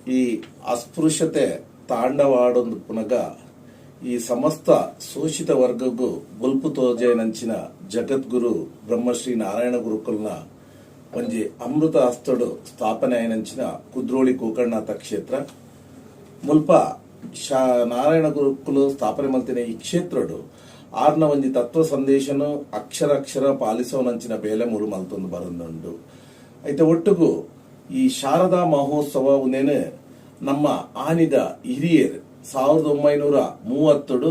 ಈ ಅಸ್ಪೃಶ್ಯತೆ ತಾಂಡವಾಡೊಂದು ಈ ಸಮಸ್ತ ಶೋಷಿತ ವರ್ಗಗೂ ಬೊಲ್ಪು ತೋಜೆನಂಚಿನ ಜಗದ್ಗುರು ಬ್ರಹ್ಮಶ್ರೀ ನಾರಾಯಣ ಗುರುಕುಲ್ನ ಒಂಜಿ ಅಮೃತ ಹಸ್ತಡು ಸ್ಥಾಪನೆ ಆಯಿನಂಚಿನ ಕುದ್ರೋಳಿ ಗೋಕರ್ಣನಾಥ ಕ್ಷೇತ್ರ. ಮುಲ್ಪ ಶಾ ನಾರಾಯಣ ಗುರುಕುಲು ಸ್ಥಾಪನೆ ಮಲ್ತಿನ ಈ ಕ್ಷೇತ್ರಡು ಆರ್ನ ಒಂಜಿ ತತ್ವ ಸಂದೇಶನು ಅಕ್ಷರ ಅಕ್ಷರ ಪಾಲಿಸೋನಂಚಿನ ಬೇಲೆ ಮೂರು ಮಲ್ತೊಂದು ಬರಂದುಂಡು. ಐತೆ ಒಟ್ಟುಗು ಈ ಶಾರದಾ ಮಹೋತ್ಸವ ಉಂದೇನು ನಮ್ಮ ಆನಿದ ಹಿರಿಯರ್ 1930ಡು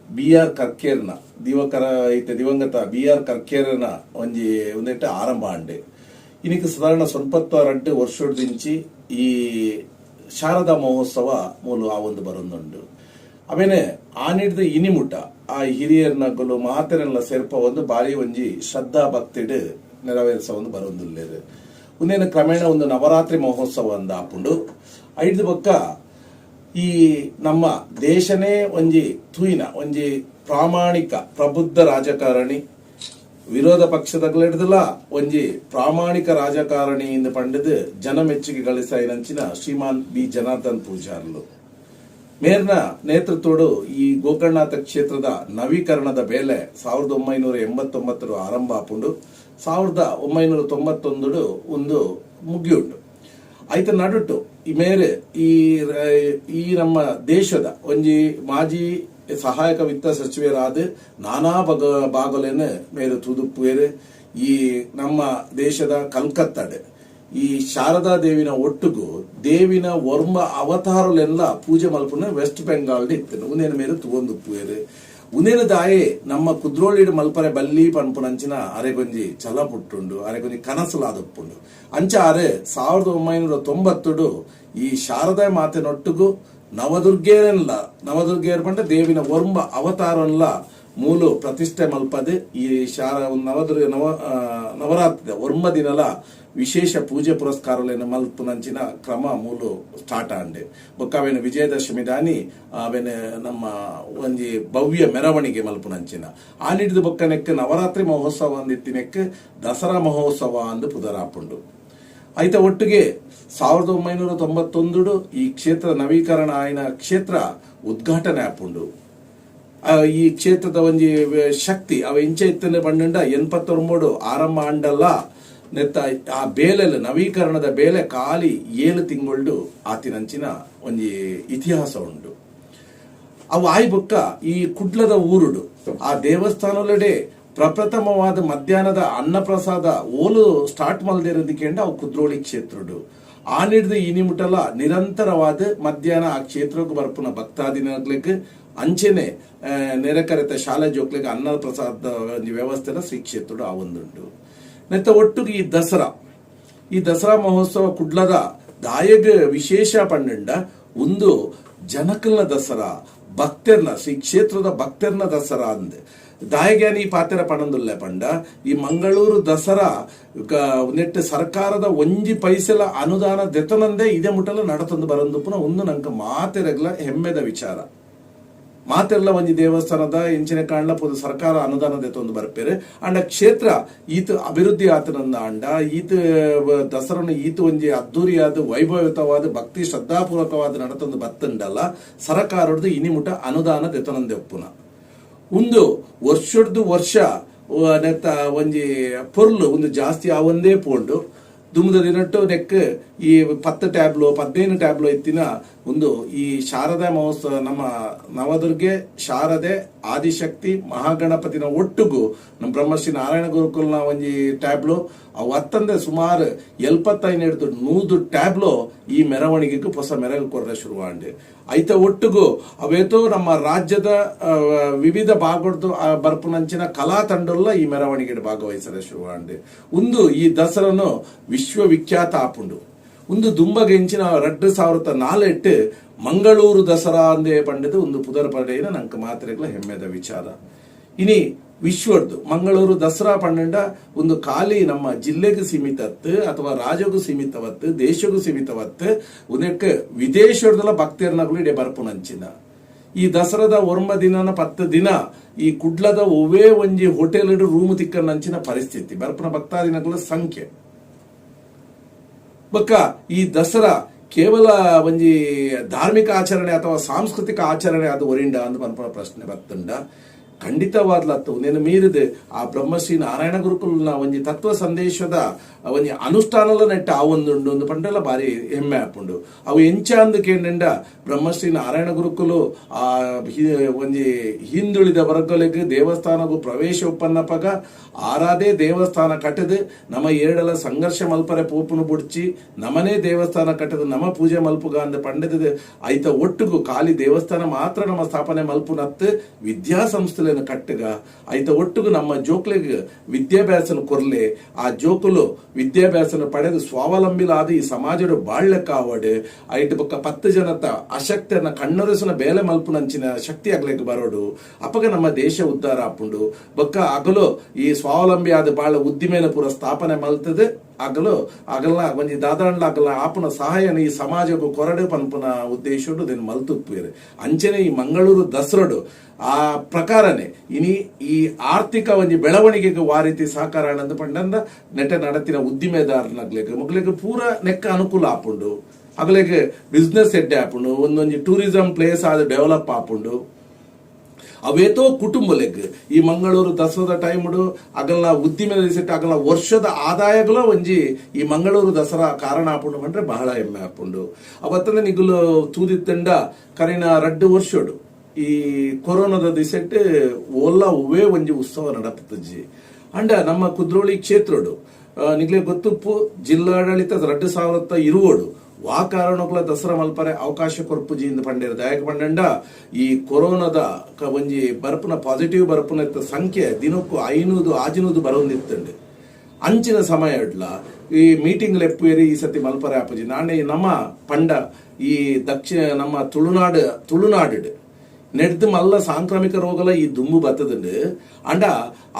ಬಿ ಆರ್ ಕರ್ಕೇರ್ನ ದಿವಕರ ಐತೆ ದಿವಂಗತ ಬಿ ಆರ್ ಕರ್ಕೇರನ ಒಂಜಿ ಒಂದೆಟ್ಟ ಆರಂಭ ಆಂಡೆ. ಇನಿಕ್ ಸಾಧಾರಣ 92 ವರ್ಷದಿಂಚಿ ಈ ಶಾರದಾ ಮಹೋತ್ಸವ ಮೂಲು ಆ ಒಂದು ಬರೊಂದುಂಡು. ಆಮೇಲೆ ಆನಿಡ್ದು ಇನಿಮುಟ ಆ ಹಿರಿಯರ್ನಗುಲು ಮಾತೆರೆಲ್ಲ ಸೇರ್ಪ ಒಂದು ಬಾರಿ ಒಂಜಿ ಶ್ರದ್ಧಾ ಭಕ್ತಿಡ್ ನೆರವೇರಿಸ ಒಂದು ಬರೊಂದುಲ್ಲೇರು. ಒಂದೇನು ಕ್ರಮೇಣ ಒಂದು ನವರಾತ್ರಿ ಮಹೋತ್ಸವ ಅಂದ ಆಪುಂಡು. ಐದು ಬೊಕ್ಕ ಈ ನಮ್ಮ ದೇಶನೇ ಒಂಜಿ ತೂಯಿನ ಒಂಜಿ ಪ್ರಾಮಾಣಿಕ ಪ್ರಬುದ್ಧ ರಾಜಕಾರಣಿ, ವಿರೋಧ ಪಕ್ಷದಗಲಿಡ್ದಲ ಒಂಜಿ ಪ್ರಾಮಾಣಿಕ ರಾಜಕಾರಣಿ ಇಂದು ಪಂಡದು ಜನ ಮೆಚ್ಚುಗೆ ಗಳಿಸಾಯಿನಂಚಿನ ಶ್ರೀಮಾನ್ ಬಿ ಜನಾರ್ದನ್ ಪೂಜಾರ್ಲು ಮೇರ್ನ ನೇತೃತ್ವಡು ಈ ಗೋಕರ್ಣನಾಥ ಕ್ಷೇತ್ರದ ನವೀಕರಣದ ಬೇಲೆ 1989ರು ಆರಂಭ ಆಪುಂಡು. 1991ಡು ಒಂದು ಮುಗಿಯುಂಡು. ಐತ ನಡುಟು ಈ ಮೇರೆ ಈ ಈ ನಮ್ಮ ದೇಶದ ಒಂಜಿ ಮಾಜಿ ಸಹಾಯಕ ವಿತ್ತ ಸಚಿವರಾದ ನಾನಾ ಬಗ ಬಾಗಲೇನು ಮೇರೆ ತುದುಪ್ಪುವೇರು. ಈ ನಮ್ಮ ದೇಶದ ಕಲ್ಕತ್ತಾಡ್ ಈ ಶಾರದಾ ದೇವಿನ ಒಟ್ಟುಗು ದೇವಿನ ವರ್ಮ ಅವತಾರಲೆಲ್ಲ ಪೂಜೆ ಮಲ್ಪುನ ವೆಸ್ಟ್ ಬೆಂಗಾಲ್ ಇತ್ತು. ಉಂದೇನ ಮೇರೆ ತುಗೊಂದುಪ್ಪುವೇರು. ಉಂದೇನ ದಾಯೆ ನಮ್ಮ ಕುದ್ರೋಳಿಡ್ ಮಲ್ಪರೆ ಬಲ್ಲಿ ಪನ್ಪುನಂಚಿನ ಅರೆಗೊಂಜಿ ಛಲ ಪುಟ್ಟುಂಡು, ಅರೆಗೊಂಜಿ ಕನಸುಲಾದಪ್ಪುಂಡು. ಅಂಚ ಅರೆ 1990ಡು ಈ ಶಾರದಾ ಮಾತೆನೊಟ್ಟುಗು ನವದುರ್ಗೇರನ್ಲ, ನವದುರ್ಗೇರ್ ಪಂಡ ದೇವಿನ ವರ್ಮ ಅವತಾರನ್ಲ ಮೂಲು ಪ್ರತಿಷ್ಠೆ ಮಲ್ಪದೆ ಈ ಶಾರ ನವದುರ್ಗ ನವ ನವರಾತ್ರಿ ಒರ್ಮ ದಿನಲ ವಿಶೇಷ ಪೂಜೆ ಪುರಸ್ಕಾರಗಳನ್ನು ಮಲ್ಪುನಂಚಿನ ಕ್ರಮ ಮೂಲು ಸ್ಟಾರ್ಟ್ ಆಂಡೆ. ಬೊಕ್ಕ ಅವೇನು ವಿಜಯದಶಮಿ ದಾನಿ ಅವೇನ ನಮ್ಮ ಒಂಜಿ ಭವ್ಯ ಮೆರವಣಿಗೆ ಮಲ್ಪುನಂಚಿನ ಆ ನಿಡ್ದು ಬೊಕ್ಕ ನೆಕ್ ನವರಾತ್ರಿ ಮಹೋತ್ಸವ ಅಂದಿತ್ತಿನೆಕ್ ದಸರಾ ಮಹೋತ್ಸವ ಅಂದು ಪುದರಾಪುಂಡು. ಐತ ಒಟ್ಟಿಗೆ 1991ಡು ಈ ಕ್ಷೇತ್ರ ನವೀಕರಣ ಆಯ್ನ ಕ್ಷೇತ್ರ ಉದ್ಘಾಟನೆ ಆಪುಂಡು. ಈ ಕ್ಷೇತ್ರದ ಒಂಜಿ ಶಕ್ತಿ ಅವ ಇಂಚ ಇತ್ತನೆ ಪಂಡ 89 ಆರಂಭ ಆಂಡಲ್ಲ ನೆತ್ತ ಆ ಬೇಲೆಲ್ ನವೀಕರಣದ ಬೇಲೆ ಖಾಲಿ 7 ತಿಂಗಳು ಆತಿನಂಚಿನ ಒಂಜಿ ಇತಿಹಾಸ ಉಂಡು. ಅವು ಆಯ್ ಬೊಕ್ಕ ಈ ಕುಡ್ಲದ ಊರುಡು ಆ ದೇವಸ್ಥಾನೊಲೆಡೆ ಪ್ರಪ್ರಥಮವಾದ ಮಧ್ಯಾಹ್ನದ ಅನ್ನಪ್ರಸಾದ ಓಲು ಸ್ಟಾರ್ಟ್ ಮಲ್ದಿರೋದಕ್ಕೆ ಅವು ಕುದ್ರೋಳಿ ಕ್ಷೇತ್ರಡು. ಆ ನಿಡ್ದು ಈ ನಿಮಿಟಲ ನಿರಂತರವಾದ ಮಧ್ಯಾಹ್ನ ಆ ಕ್ಷೇತ್ರಕ್ಕೆ ಬರ್ಪುನ ಭಕ್ತಾದಿನಗ್ಲಿಕ್ಕೆ ಅಂಚೆನೆ ನೆರೆಕರೆತ ಶಾಲೆ ಜೋಕ್ಲಿಗೆ ಅನ್ನ ಪ್ರಸಾದ ಒಂಜಿ ವ್ಯವಸ್ಥೆನ ಶ್ರೀ ಕ್ಷೇತ್ರಡು ಆ ಒಂದುಂಡು. ನೆತ್ತ ಒಟ್ಟುಗೆ ಈ ದಸರಾ ಮಹೋತ್ಸವ ಕುಡ್ಲದ ದಾಯಗ ವಿಶೇಷ ಪಂಡಂಡ ಒಂದು ಜನಕಲ್ನ ದಸರಾ, ಭಕ್ತರ್ನ ಶ್ರೀ ಕ್ಷೇತ್ರದ ಭಕ್ತರ್ನ ದಸರಾ ಅಂದ್. ದಾಯಗ್ಯಾನಿ ಪಾತೆರ ಪಣಂದುಲ್ಲೆ ಪಂಡ ಈ ಮಂಗಳೂರು ದಸರಾ ನೆಟ್ ಸರ್ಕಾರದ ಒಂಜಿ ಪೈಸೆಲ ಅನುದಾನ ದೆತನಂದೇ ಇದೇ ಮುಟ್ಟಲ ನಡತಂದು ಬರಂದುಪ್ಪುನ ಒಂದು ನಂಕ ಮಾತೆರಗ್ಲ ಹೆಮ್ಮೆದ ವಿಚಾರ. ಮಾತೆಲ್ಲ ಒಂಜಿ ದೇವಸ್ಥಾನದ ಇಂಚಿನ ಕಾಂಡ ಪೊದು ಸರ್ಕಾರ ಅನುದಾನ ದೆತ್ತೊಂದು ಬರ್ಪೇರು. ಅಂಡ ಕ್ಷೇತ್ರ ಈತ ಅಭಿವೃದ್ಧಿ ಆತನಂದ ಅಂಡ ಈತ ದಸರನು ಈತ ಒಂಜಿ ಅದ್ದೂರಿಯಾದ ವೈಭವಯುತವಾದ ಭಕ್ತಿ ಶ್ರದ್ಧಾಪೂರ್ವಕವಾದ ನಡತೊಂದು ಬತ್ತಂಡಲ್ಲ ಸರಕಾರದ್ದು ಇನಿಮುಟ ಅನುದಾನ ದೆತನಂದೆ ಒಪ್ಪುನ ಒಂದು ವರ್ಷಡ್ದು ವರ್ಷ ನೆತ್ತ ಒಂಜಿ ಪೊರ್ಲು ಒಂದು ಜಾಸ್ತಿ ಆವಂದೇ ಪೋಂಡು. ದುಮ್ದ ದಿನಟ್ಟು ನೆಕ್ ಈ 10 ಟ್ಯಾಬ್ಲೋ 15 ಟ್ಯಾಬ್ಲೋ ಇತ್ತಿನ ಒಂದು ಈ ಶಾರದಾ ಮಹೋತ್ಸವ ನಮ್ಮ ನವದುರ್ಗೆ ಶಾರದೆ ಆದಿಶಕ್ತಿ ಮಹಾಗಣಪತಿನ ಒಟ್ಟುಗು ನಮ್ಮ ಬ್ರಹ್ಮಶ್ರೀ ನಾರಾಯಣ ಗುರುಕುಲ್ನ ಒಂಜಿ ಟ್ಯಾಬ್ಲೋ ಅವು ಅತ್ತಂದೆ ಸುಮಾರು 75 100 ಟ್ಯಾಬ್ಲೋ ಈ ಮೆರವಣಿಗೆಗೆ ಹೊಸ ಮೆರಗು ಕೊರ್ರೆ ಶುರುವಾಂಡೆ. ಐತ ಒಟ್ಟುಗು ಅವೇತೋ ನಮ್ಮ ರಾಜ್ಯದ ವಿವಿಧ ಭಾಗಡ್ದು ಬರ್ಪುನಂಚಿನ ಕಲಾ ತಂಡಲ್ಲ ಈ ಮೆರವಣಿಗೆ ಭಾಗವಹಿಸರೆ ಶುರುವಾಂಡೆ. ಒಂದು ಈ ದಸರನು ವಿಶ್ವವಿಖ್ಯಾತ ಆಪುಂಡು. ಒಂದು ದುಂಬಗೆಂಚಿನ 2004 ಮಂಗಳೂರು ದಸರಾ ಅಂದೇ ಪಂಡದು ಒಂದು ಪುದರ್ ಪಡೆಯಿನ ನಂಗೆ ಮಾತ್ರೆಗಳ ಹೆಮ್ಮೆದ ವಿಚಾರ. ಇನಿ ವಿಶ್ವದ್ದು ಮಂಗಳೂರು ದಸರಾ ಪಂಡ ಒಂದು ಖಾಲಿ ನಮ್ಮ ಜಿಲ್ಲೆಗೆ ಸೀಮಿತತ್ತು ಅಥವಾ ರಾಜ್ಯಗೂ ಸೀಮಿತವತ್ತು, ದೇಶಕ್ಕೂ ಸೀಮಿತವತ್ತು. ಉದಕ್ಕೆ ವಿದೇಶದಲ್ಲ ಭಕ್ತರ್ನಗಳು ಇಡೀ ಬರ್ಪುನಂಚಿನ ಈ ದಸರಾದ ಒರ್ಮ ದಿನನ 10 ದಿನ ಈ ಕುಡ್ಲದ ಒವ್ವೇ ಒಂಜಿ ಹೋಟೆಲ್ ರೂಮ್ ತಿಕ್ಕನಂಚಿನ ಪರಿಸ್ಥಿತಿ, ಬರ್ಪುನ ಭಕ್ತಾದಿನಗಳ ಸಂಖ್ಯೆ. ಬೊಕ್ಕ ಈ ದಸರಾ ಕೇವಲ ಒಂಜಿ ಧಾರ್ಮಿಕ ಆಚರಣೆ ಅಥವಾ ಸಾಂಸ್ಕೃತಿಕ ಆಚರಣೆ ಅದು ಒರಿಂಡ ಅಂದ್ ಪನ್ಪುನ ಪ್ರಶ್ನೆ ಬತ್ತುಂಡ. ಖಂಡಿತವಾದ್ಲತ್ತು. ಉಂದೆನ್ ಮೀರಿದ್ ಆ ಬ್ರಹ್ಮಶ್ರೀ ನಾರಾಯಣ ಗುರುಕುಲ್ನ ಒಂಜಿ ತತ್ವ ಸಂದೇಶದ ಒಂಜಿ ಅನುಷ್ಠಾನಲ ನೆಟ್ಟ ಆವೊಂದುಂಡು ಅಂದ್ ಪಂಡಲ ಬಾರಿ ಹೆಮ್ಮೆ ಆಪುಂಡು. ಅವು ಎಂಚ ಅಂದ್ ಕೇಂಡ, ಬ್ರಹ್ಮಶ್ರೀ ನಾರಾಯಣ ಗುರುಕುಲು ಆ ಒಂಜಿ ಹಿಂದುಳಿದ ವರ್ಗಲೆಗ್ ದೇವಸ್ಥಾನಗು ಪ್ರವೇಶ ಉಪ್ಪನ್ನಪಗ ಆರಾಧೇ ದೇವಸ್ಥಾನ ಕಟ್ಟದು, ನಮ ಏಡಲ ಸಂಘರ್ಷ ಮಲ್ಪರೆ ಪೋಪುನು ಬುಡ್ಚಿ, ನಮನೇ ದೇವಸ್ಥಾನ ಕಟ್ಟದು ನಮ ಪೂಜೆ ಮಲ್ಪುಗ ಅಂದ್ ಪಂಡದ, ಐತ ಒಟ್ಟುಗು ಖಾಲಿ ದೇವಸ್ಥಾನ ಮಾತ್ರ ನಮ್ಮ ಸ್ಥಾಪನೆ ಮಲ್ಪುನತ್, ವಿದ್ಯಾಸಂಸ್ಥೆಲೆನ್ ಕಟ್ಟುಗ, ಐತ ಒಟ್ಟುಗು ನಮ್ಮ ಜೋಕ್ಲೆಗ್ ವಿದ್ಯಾಭ್ಯಾಸನ ಕೊರ್ಲೆ, ಆ ಜೋಕುಲು ವಿದ್ಯಾಭ್ಯಾಸನ ಪಡೆದು ಸ್ವಾವಲಂಬಿಲಾದ ಈ ಸಮಾಜಡ್ ಬಾಳ್ಲೆ ಕಾವಡ್, ಐಟ್ ಬೊಕ್ಕ 10 ಜನತ ಅಶಕ್ತನ ಕಣ್ಣೊರೆಸುನ ಬೇಲೆ ಮಲ್ಪುನಂಚಿನ ಶಕ್ತಿ ಅಗ್ಲೆಗ್ ಬರೋಡು, ಅಪಗ ನಮ್ಮ ದೇಶ ಉದ್ಧಾರ ಆಪುಂಡು. ಬೊಕ್ಕ ಅಗಲು ಈ ಸ್ವಾವಲಂಬಿ ಆದ ಬಾಳ ಉದ್ದಿಮೆನ ಪೂರ ಸ್ಥಾಪನೆ ಮಲ್ತದೆ, ಅಗಲು ಅಗಲ್ನ ಒಂಜಿ ದಾದಾಂಡ್ಲ ಅಗಲ ಆಪುನ ಸಹಾಯನ ಈ ಸಮಾಜಕ್ಕೂ ಕೊರಡು ಪನ್ಪುನ ಉದ್ದೇಶಡು ಇದನ್ನು ಮಲ್ತುಪ್ಪೇರು. ಅಂಚನೆ ಈ ಮಂಗಳೂರು ದಸರಡು ಆ ಪ್ರಕಾರನೇ ಇನಿ ಈ ಆರ್ಥಿಕ ಒಂಜಿ ಬೆಳವಣಿಗೆಗೆ ವಾ ರೀತಿ ಸಹಕಾರ ಅಂದ್ ಪಂಡಂದ, ನೆಟ ನಡತಿನ ಉದ್ದಿಮೆದಾರನಾಗ್ಲಿಕ್ಕೆ ಮೊಗ್ಲಿಗೆ ಪೂರ ನೆಕ್ಕ ಅನುಕೂಲ ಆಪುಂಡು. ಅಗಲಿಗೆ ಬಿಸ್ನೆಸ್ ಎಡ್ಡೆ ಆಪುಂಡು, ಒಂದೊಂಜಿ ಟೂರಿಸಂ ಪ್ಲೇಸ್ ಆದ್ ಡೆವಲಪ್ ಆಪುಂಡು. ಅವೇತೋ ಕುಟುಂಬಲೆಗ್ ಈ ಮಂಗಳೂರು ದಸರಾದ ಟೈಮ್ಡು ಅಗಲ್ನ ಉದ್ದಿಮೆ ದಿಸೆಟ್ ಅಗಲ್ನ ವರ್ಷದ ಆದಾಯಗಳು ಒಂಜಿ ಈ ಮಂಗಳೂರು ದಸರಾ ಕಾರಣ ಆಪುಂಡು ಪಂಡ್ರೆ ಬಹಳ ಹೆಮ್ಮೆ ಆಪುಂಡು. ಅವತ್ತಂದ್ರೆ ನಿಗುಲು ತೂದಿತ್ತಂಡ, ಕರಿನ 2 ವರ್ಷಡು ಈ ಕೊರೋನಾದ ದಿಸೆಟ್ ಓಲ್ಲ ಒವ್ವೇ ಒಂಜಿ ಉತ್ಸವ ನಡಪುತ್ತಜ್ಜಿ. ಅಂಡ ನಮ್ಮ ಕುದ್ರೋಳಿ ಕ್ಷೇತ್ರಡು ನಿಗ್ಲೆ ಗೊತ್ತುಪ್ಪು, ಜಿಲ್ಲಾಡಳಿತ 2020 ವಾ ಕಾರಣಗಳ ದಸರಾ ಮಲ್ಪರೆ ಅವಕಾಶ ಕೊರ್ಪುಜಿ ಇಂದ ಪಂಡೇರ್. ದಾಯಕ ಪಂಡಂಡ, ಈ ಕೊರೋನಾದ ಒಂಜಿ ಬರ್ಪುನ ಪಾಸಿಟಿವ್ ಬರ್ಪುನ ಸಂಖ್ಯೆ ದಿನಕ್ಕೂ 500 600 ಬರೊಂದಿತ್ತಂಡು. ಅಂಚಿನ ಸಮಯ ಇಡ್ಲ ಈ ಮೀಟಿಂಗ್ ಲೆಪ್ಪುವೇರಿ, ಈ ಸತಿ ಮಲ್ಪರೆ ಆಪುಜಿ. ನಾನೇ ನಮ್ಮ ಪಂಡ ಈ ದಕ್ಷಿಣ ನಮ್ಮ ತುಳುನಾಡು, ತುಳುನಾಡು ನೆಡ್ದು ಮಲ್ಲ ಸಾಂಕ್ರಾಮಿಕ ರೋಗಲ ಈ ದುಂಬು ಬತ್ತದಂಡು. ಅಂಡ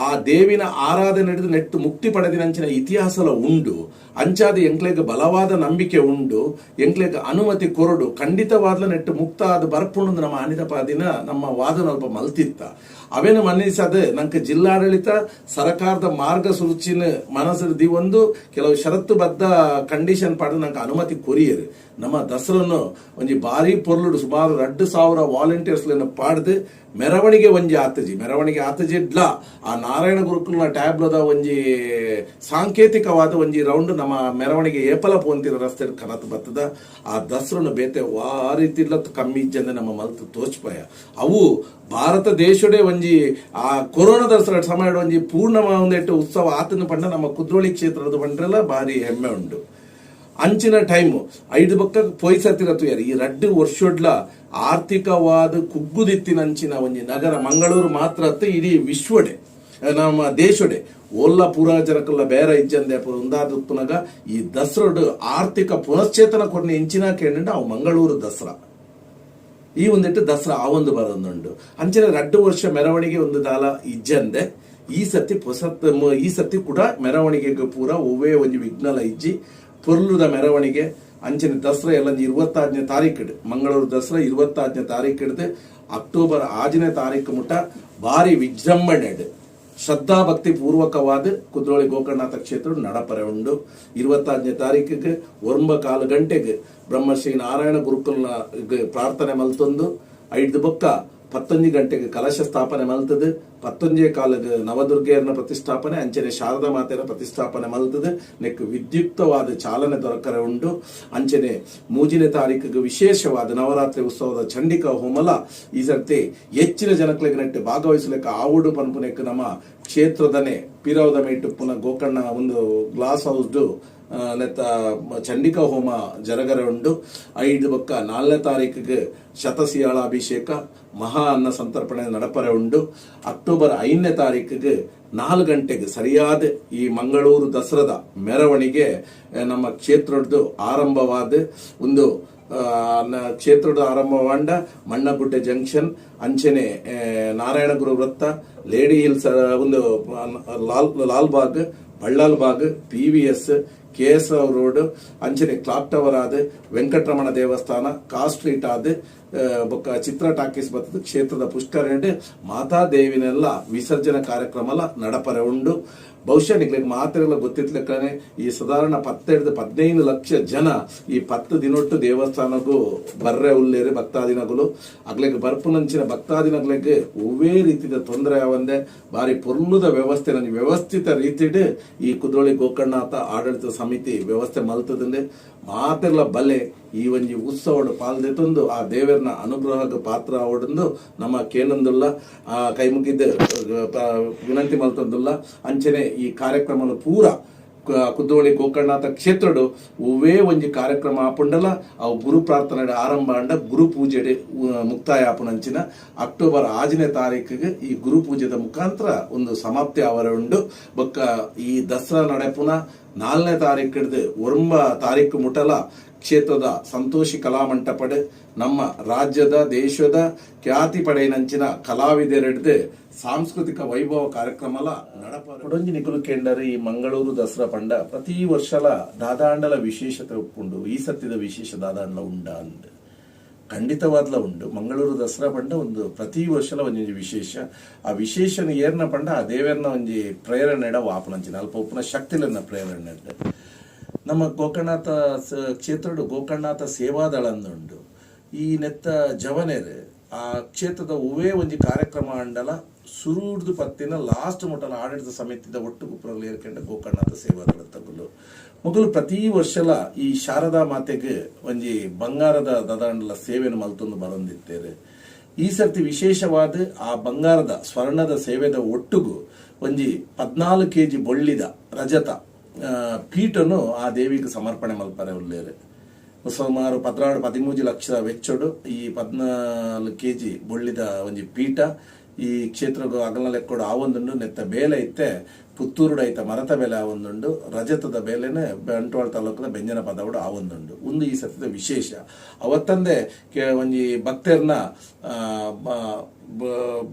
ಆ ದೇವಿನ ಆರಾಧನೆ ನಡೆದು ನೆಟ್ಟು ಮುಕ್ತಿ ಪಡೆದಿನಂಚಿನ ಇತಿಹಾಸಲ ಉಂಡು. ಅಂಚಾದ ಎಂಕ್ಲೆಗ್ ಬಲವಾದ ನಂಬಿಕೆ ಉಂಡು, ಎಂಕ್ಲೆಗ್ ಅನುಮತಿ ಕೊರಡು, ಖಂಡಿತವಾದ್ಲ ನೆಟ್ಟು ಮುಕ್ತ ಆದ ಬರ್ಪುಂಡು. ನಮ್ಮ ಅನಿತ ಪಾದಿನ ನಮ್ಮ ವಾದನ ಅಲ್ಪ ಮಲ್ತಿತ್ತ. ಅವೇನು ಮನ್ನಿಸದ ನಂಗೆ ಜಿಲ್ಲಾಡಳಿತ ಸರ್ಕಾರದ ಮಾರ್ಗಸೂಚಿನ ಮನಸ್ಸು ಒಂದು ಕೆಲವು ಷರತ್ತುಬದ್ಧ ಕಂಡೀಷನ್ ಪಡೆದು ನಂಗೆ ಅನುಮತಿ ಕೊರಿಯರು. ನಮ್ಮ ದಸರನ್ನು ಒಂಜಿ ಭಾರಿ ಪೊರ್ಲುಡು ಸುಮಾರು 2000 ವಾಲಂಟಿಯರ್ಸ್ ಪಾಡ್ದು ಮೆರವಣಿಗೆ ಒಂಜಿ ಆತಜಿ, ಮೆರವಣಿಗೆ ಆತಜಿ ಇಡ್ಲ ಆ ನಾರಾಯಣ ಗುರುಕುಲ್ನ ಟ್ಯಾಬ್ಲದ ಒಂಜಿ ಸಾಂಕೇತಿಕವಾದ ಒಂಜಿ ರೌಂಡ್ ನಮ್ಮ ಮೆರವಣಿಗೆ ಏಪಲ ಪೋಂತಿರ ರಸ್ತೆ ಕನತ್ ಬತ್ತದ. ಆ ದಸರನ್ನು ಬೇತೆ ವಾ ರೀತಿ ಕಮ್ಮಿ ಇಜ್ಜಂದೆ ನಮ್ಮ ಮಲ್ತು ತೋಚ್ಪಾಯ. ಅವು ಭಾರತ ದೇಶಡೆ ಒಂಜಿ ಆ ಕೊರೋನಾ ದಸರಾ ಸಮಯ ಒಂಜಿ ಪೂರ್ಣ ಒಂದೆಟ್ಟು ಉತ್ಸವ ಆತನ ಪಂಡ ನಮ್ಮ ಕುದ್ರೋಳಿ ಕ್ಷೇತ್ರದ ಪಂಡ್ರೆಲ್ಲ ಭಾರಿ ಹೆಮ್ಮೆ ಉಂಟು. ಅಂಚಿನ ಟೈಮ್ ಐದು ಬಕ್ಕ ಪೊಯ್ಸತ್ತಿರ ತುಯಾರಿ. ಈ 2 ವರ್ಷಡ್ಲ ಆರ್ಥಿಕವಾದ ಕುಗ್ಗುದಿತ್ತಿನಂಚಿನ ಒಂಜಿ ನಗರ ಮಂಗಳೂರು ಮಾತ್ರ ಅತ್ತ, ಇಡೀ ವಿಶ್ವಡೆ, ನಮ್ಮ ದೇಶಡೆ ಓಲ್ಲ ಪೂರ ಜನಕಲ್ಲ ಬೇರೆ ಇಜ್ಜಂದೆ ಒಂದಾದ ಉಪ್ಪುನಗ ಈ ದಸರಾಡು ಆರ್ಥಿಕ ಪುನಶ್ಚೇತನ ಕೊರ್ನ ಇಂಚಿನ ಕೇಂದ್ರ ಅವು ಮಂಗಳೂರು ದಸರಾ. ಈ ಒಂದಿಟ್ಟು ದಸರಾ ಆ ಒಂದು ಬರೋದುಂಡು. ಅಂಚನೆ 2 ವರ್ಷ ಮೆರವಣಿಗೆ ಒಂದು ದಾಲ ಇಜ್ಜಂದೆ ಈ ಸತಿ ಪೊಸತ್ ಈ ಸತಿ ಕೂಡ ಮೆರವಣಿಗೆಗೆ ಪೂರ ಒವ್ವೇ ಒಂಜಿ ವಿಘ್ನಲ ಇಜ್ಜಿ, ಪೊರ್ಲುದ ಮೆರವಣಿಗೆ. ಅಂಚನೆ ದಸರಾ ಎಲ್ಲ 26ನೇ ತಾರೀಕು, ಮಂಗಳೂರು ದಸರಾ 26ನೇ ತಾರೀಕು ಹಿಡಿದು ಅಕ್ಟೋಬರ್ 6ನೇ ತಾರೀಕು ಮುಟ ಭಾರಿ ವಿಜೃಂಭಣೆ, ಶ್ರದ್ಧಾಭಕ್ತಿ ಪೂರ್ವಕವಾದ ಕುದ್ರೋಳಿ ಗೋಕರ್ಣನಾಥ ಕ್ಷೇತ್ರ ನಡಪರೆ ಉಂಡು. 26ನೇ ತಾರೀಕಿಗೆ 9:15 ಗಂಟೆಗೆ ಬ್ರಹ್ಮಶ್ರೀ ನಾರಾಯಣ ಗುರುಕುಲ್ನ ಪ್ರಾರ್ಥನೆ ಮಲ್ತೊಂದು, ಐದು ಬೊಕ್ಕ 11 ಗಂಟೆಗೆ ಕಲಶ ಸ್ಥಾಪನೆ ಮಲ್ತದೆ, 11:15ಕ್ಕೆ ನವದುರ್ಗೆಯರನ್ನ ಪ್ರತಿಷ್ಠಾಪನೆ, ಅಂಚನೆ ಶಾರದಾ ಮಾತೆಯ ಪ್ರತಿಷ್ಠಾಪನೆ ಮಲ್ತದೆ, ನೆಕ್ ವಿದ್ಯುಕ್ತವಾದ ಚಾಲನೆ ದೊರಕರೆ ಉಂಡು. ಅಂಚನೆ 3ನೇ ತಾರೀಕಿಗೆ ವಿಶೇಷವಾದ ನವರಾತ್ರಿ ಉತ್ಸವದ ಚಂಡಿಕಾ ಹೋಮಲ ಈ ಸರ್ತಿ ಹೆಚ್ಚಿನ ಜನಕ್ಲೆಗ್ ನೆಟ್ಟು ಭಾಗವಹಿಸಲಿಕ್ಕೆ ಆವುಡು ಪನ್ಪುನೆಕ್ ನಮ್ಮ ಕ್ಷೇತ್ರದನೆ ಪಿರವದ ಮೇಟು ಪುನಃ ಗೋಕರ್ಣ ಒಂದು ಗ್ಲಾಸ್ ಹೌಸ್ಡು ನೆತ್ತ ಚಂಡಿಕಾ ಹೋಮ ಜರಗರೆ ಉಂಡು. ಐದು ಬೊಕ್ಕ 4ನೇ ತಾರೀಕಿಗೆ ಶತಸಿಯಾಳಾಭಿಷೇಕ, ಮಹಾ ಅನ್ನ ಸಂತರ್ಪಣೆ ನಡಪರೆ ಉಂಡು. ಅಕ್ಟೋಬರ್ 5ನೇ ತಾರೀಕಿಗೆ 4 ಗಂಟೆಗೆ ಸರಿಯಾದ ಈ ಮಂಗಳೂರು ದಸರಾದ ಮೆರವಣಿಗೆ ನಮ್ಮ ಕ್ಷೇತ್ರದ್ದು ಆರಂಭವಾದ ಒಂದು ಕ್ಷೇತ್ರದ ಆರಂಭವಾಂಡ ಮಣ್ಣಗುಡ್ಡೆ ಜಂಕ್ಷನ್, ಅಂಚನೆ ನಾರಾಯಣ ಗುರು ವೃತ್ತ, ಲೇಡಿ ಹಿಲ್ಸ್, ಒಂದು Lal Bagh, Ballal Bagh, PVS, K S Rao road, ಅಂಚನೆ ಕ್ಲಾಕ್ ಟವರ್ ಆದ, ವೆಂಕಟರಮಣ ದೇವಸ್ಥಾನ, ಕಾರ್ ಸ್ಟ್ರೀಟ್ ಆದ, ಬೊಕ್ಕ ಚಿತ್ರ ಟಾಕೀಸ್ ಬತ್ತದ ಕ್ಷೇತ್ರದ ಪುಷ್ಕರಣೆ ಮಾತಾದೇವಿನೆಲ್ಲ ವಿಸರ್ಜನಾ ಕಾರ್ಯಕ್ರಮ ನಡಪರೆ ಉಂಡು. ಬಹುಶಃ ನಿಕ್ಲೆಗ್ ಮಾತೆರೆಗ್ಲ ಗೊತ್ತಿತ್ಲೆಕ್ಕನೆ ಈ ಸಾಧಾರಣ ಪತ್ತೆಡ್ದ್ 15 ಲಕ್ಷ ಜನ ಈ 10 ದಿನೊಟ್ಟು ದೇವಸ್ಥಾನಗು ಬರ್ರೆ ಉಲ್ಲೇರು ಭಕ್ತಾದಿನಗುಲು. ಅಗ್ಲೆಗ್ ಬರ್ಪುನಂಚಿನ ಭಕ್ತಾದಿನಗ್ಲೆಗ್ ಒವ್ವೇ ರೀತಿದ ತೊಂದರೆ ಆವಂದೆ ಬಾರಿ ಪೊರ್ಲುದ ವ್ಯವಸ್ಥೆ, ಒಂಜಿ ವ್ಯವಸ್ಥಿತ ರೀತಿಡ್ ಈ ಕುದ್ರೋಳಿ ಗೋಕರ್ಣನಾಥ ಆಡಳಿತ ಸಮಿತಿ ವ್ಯವಸ್ಥೆ ಮಲ್ತದಂಡೆ. ಮಾತೆರ್ಲ ಬಲೆ, ಈ ಒಂಜಿ ಉತ್ಸವಡ್ ಪಾಲ್ದೆತೊಂದು ಆ ದೇವೆರ್ನ ಅನುಗ್ರಹಗ್ ಪಾತ್ರ ಆವೊಡುಂದು ನಮ್ಮ ಕೇನೊಂದುಲ್ಲ, ಆ ಕೈ ಮುಗಿದ್ ವಿನಂತಿ ಮಲ್ತೊಂದುಲ್ಲ. ಅಂಚನೆ ಈ ಕಾರ್ಯಕ್ರಮ ಪೂರ ಕುದ್ರೋಳಿ ಗೋಕರ್ಣನಾಥ ಕ್ಷೇತ್ರಡ್ ಒವ್ವೇ ಒಂಜಿ ಕಾರ್ಯಕ್ರಮ ಆಪುಂಡಲ ಅವು ಗುರು ಪ್ರಾರ್ಥನೆ ಆರಂಭ ಆಂಡ ಗುರು ಪೂಜೆಡ್ ಮುಕ್ತಾಯ ಆಪುನಂಚಿನ ಅಕ್ಟೋಬರ್ 6ನೇ ತಾರೀಕಿಗೆ ಈ ಗುರು ಪೂಜೆದ ಮುಖಾಂತರ ಒಂದು ಸಮಾಪ್ತಿ ಆವರೆ ಉಂಡು. ಬೊಕ್ಕ ಈ ದಸರಾ ನಡೆಪುನ 4ನೇ ತಾರೀಕಿಡ್ದು 9 ತಾರೀಕು ಮುಟಲ ಕ್ಷೇತ್ರದ ಸಂತೋಷಿ ಕಲಾಮಂಟಪಡ್ ನಮ್ಮ ರಾಜ್ಯದ ದೇಶದ ಖ್ಯಾತಿ ಪಡೆಯಿನಂಚಿನ ಕಲಾವಿದರೆಡ್ದು ಸಾಂಸ್ಕೃತಿಕ ವೈಭವ ಕಾರ್ಯಕ್ರಮಲ ನಡಪ. ಕೊಡೊಂಜಿ ನಿಕುಲು ಕೇಂಡರ್, ಈ ಮಂಗಳೂರು ದಸರಾ ಪಂಡ ಪ್ರತಿ ವರ್ಷಲ ದಾದಾಂಡಲ ವಿಶೇಷತೆ ಉಪ್ಪುಂಡು, ಈ ಸತ್ತಿದ ವಿಶೇಷ ದಾದಾಂಡಲ ಉಂಡ ಅಂದ್. ಖಂಡಿತವಾದ್ಲ ಉಂಡು. ಮಂಗಳೂರು ದಸರಾ ಪಂಡ ಒಂದು ಪ್ರತಿ ವರ್ಷಲ ಒಂಜೊಂಜಿ ವಿಶೇಷ. ಆ ವಿಶೇಷನ ಏರ್ನ ಪಂಡ ಆ ದೇವೆರ್ನ ಒಂಜಿ ಪ್ರೇರಣೆಡ ವಾಪನಂಚಿನ ಅಲ್ಪ ಉಪ್ಪುನ ಶಕ್ತಿಲನ್ನ ಪ್ರೇರಣೆ. ನಮ್ಮ ಗೋಕರ್ಣನಾಥ ಕ್ಷೇತ್ರಡು ಗೋಕರ್ಣನಾಥ ಸೇವಾದಳ ಉಂಡು. ಈ ನೆತ್ತ ಜವನೆರ್ ಆ ಕ್ಷೇತ್ರದ ಒವ್ವೇ ಒಂಜಿ ಕಾರ್ಯಕ್ರಮ ಅಂಡಲ ಸುರುಡ್ದು ಪತ್ತಿನ ಲಾಸ್ಟ್ ಮುಟಲ ಆಡಳಿತ ಸಮಿತಿದ ಒಟ್ಟು ಗುಪ್ರಗಳು ಏರ್ಕೆಂಡ ಗೋಕರ್ಣನಾಥ ಸೇವಾದಳ ತಗುಲು ಮೊದಲು ಪ್ರತಿ ವರ್ಷಲ ಈ ಶಾರದಾ ಮಾತೆಗೆ ಒಂಜಿ ಬಂಗಾರದ ದದಾಂಡಲ ಸೇವೆಯನ್ನು ಮಲ್ತೊಂದು ಬರೊಂದಿತ್ತೇರು. ಈ ಸರ್ತಿ ವಿಶೇಷವಾದ ಆ ಬಂಗಾರದ ಸ್ವರ್ಣದ ಸೇವೆದ ಒಟ್ಟುಗು ಒಂಜಿ 14 ಕೆಜಿ ಬೊಳ್ಳಿದ ರಜತ ಪೀಠನು ಆ ದೇವಿಗೆ ಸಮರ್ಪಣೆ ಮಲ್ಪರೆ ಉಲ್ಲೇರು. ಸುಮಾರು 12 13 ಲಕ್ಷ ವೆಚ್ಚಡು ಈ 14 ಕೆಜಿ ಬೊಳ್ಳಿದ ಒಂಜಿ ಪೀಠ ಈ ಕ್ಷೇತ್ರಗ್ ಅಗಲ ಲೆಕ್ಕೊಡು ಆವೊಂದುಂಡು. ನೆತ್ತ ಬೇಲೆ ಇತ್ತೆ ಪುತ್ತೂರುಡು ಐತ ಮರತ ಬೇಲೆ ಆವೊಂದುಂಡು. ರಜತದ ಬೇಲೆನೆ ಬಂಟ್ವಾಳ ತಾಲೂಕದ ಬೆಂಜನ ಪದವುಡು ಆವೊಂದುಂಡು. ಉಂದು ಈ ಸತ್ಯದ ವಿಶೇಷ. ಅವತ್ತಂದೆ ಒಂಜಿ ಭಕ್ತೆರ್ನ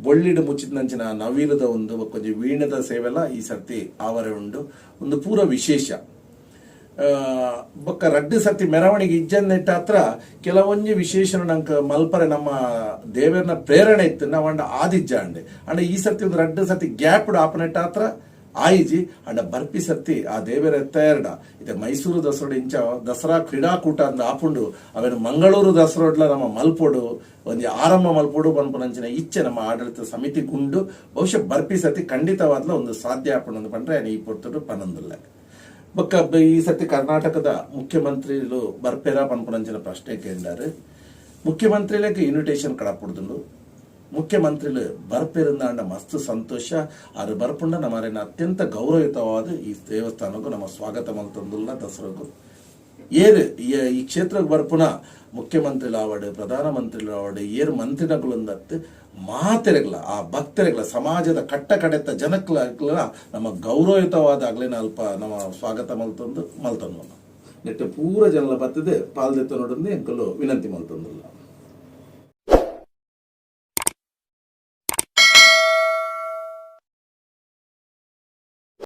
ಬೊಳ್ಳಿಡು ಮುಚ್ಚಿದಂಚಿನ ನವಿಲುದ ಒಂದು ಒಂಜಿ ವೀಣದ ಸೇವೆಲ ಈ ಸರ್ತಿ ಆವರೆ ಉಂಡು. ಒಂದು ಪೂರ ವಿಶೇಷ. ಬೊಕ್ಕ ರಡ್ಡು ಸರ್ತಿ ಮೆರವಣಿಗೆ ಇಜ್ಜನ್ನೆಟ್ಟ ಹತ್ರ ಕೆಲವೊಂಜಿ ವಿಶೇಷ ನಂಕ ಮಲ್ಪರೆ ನಮ್ಮ ದೇವೆರ್ನ ಪ್ರೇರಣೆ ಇತ್ತು ನಾವಂಡ ಆದಿಜ್ಜಾಂಡೆ. ಅಂಡ ಈ ಸರ್ತಿ ಒಂದು ರಡ್ಡು ಸರ್ತಿ ಗ್ಯಾಪ್ ಆಪನೆಟ್ಟ ಹತ್ರ ಆಯಿಜಿ. ಅಂಡ ಬರ್ಪಿ ಸರ್ತಿ ಆ ದೇವೆರ ಎತ್ತಯರ್ಡ ಇದೆ ಮೈಸೂರು ದಸರೋಡು ಇಂಚ ದಸರಾ ಕ್ರೀಡಾಕೂಟ ಅಂದ ಆಪುಂಡು, ಅವೇನು ಮಂಗಳೂರು ದಸರೋಡ್ಲ ನಮ್ಮ ಮಲ್ಪೊಡು, ಒಂಜಿ ಆರಂಭ ಮಲ್ಪೊಡು ಪನ್ಪುನಂಚಿನ ಇಚ್ಛೆ ನಮ್ಮ ಆಡಳಿತ ಸಮಿತಿ ಗುಂಡು. ಬಹುಶಃ ಬರ್ಪಿ ಸರ್ತಿ ಖಂಡಿತವಾದ್ಲ ಒಂದು ಸಾಧ್ಯ ಆಪುಂಡು ಪಂಡ್ರೆ ಈ ಪೊರ್ತುಡು ಪನೊಂದುಲ್ಲೆ. ಬೊಕ್ಕ ಈ ಸತಿ ಕರ್ನಾಟಕದ ಮುಖ್ಯಮಂತ್ರಿಲು ಬರ್ಪೇರ ಪನ್ಪುನಂಚಿನ ಪ್ರಶ್ನೆ ಕೇಂದಾರು. ಮುಖ್ಯಮಂತ್ರಿలకు ಇನ್ವಿಟೇಷನ್ ಕಡಪುಡ್ದುಂಡು. ಮುಖ್ಯಮಂತ್ರಿಲು ಬರ್ಪೆರಂದಾಂಡ ಮಸ್ತ್ ಸಂತೋಷ. ಅದು ಬರ್ಪುಂಡ ನಮ್ಮರೇನ ಅತ್ಯಂತ ಗೌರವಯುತವಾದ ಈ ದೇವಸ್ಥಾನಕ್ಕೂ ನಮ್ಮ ಸ್ವಾಗತ ಮಲ್ತೊಂದುಲ್ಲ. ದಸರಾಗು ಏರು ಈ ಈ ಕ್ಷೇತ್ರಕ್ಕೆ ಬರ್ಪುನ ಮುಖ್ಯಮಂತ್ರಿಲು ಆವಡ್, ಪ್ರಧಾನಮಂತ್ರಿಲು ಆವಡ್, ಏರು ಮಂತ್ರಿನಗುಲಂದತ್ತು ಮಾತೆರೆಗ್ಲ, ಆ ಭಕ್ತರೆಗ್ಲ, ಸಮಾಜದ ಕಟ್ಟ ಕಡೆತ ಜನಕ್ಲ ನಮ್ಮ ಗೌರವಯುತವಾದ ಅಗ್ಲಿನ ಅಲ್ಪ ನಮ್ಮ ಸ್ವಾಗತ ಮಲ್ತೊಂದು ಮಲ್ತೊಂದು ನೆಟ್ಟು ಪೂರ ಜನಲ ಬತ್ತದೆ ಪಾಲ್ದೆತ್ತ ನೋಡಂದು ಎಂಕಲು ವಿನಂತಿ ಮಲ್ತೊಂದುಲ್ಲ.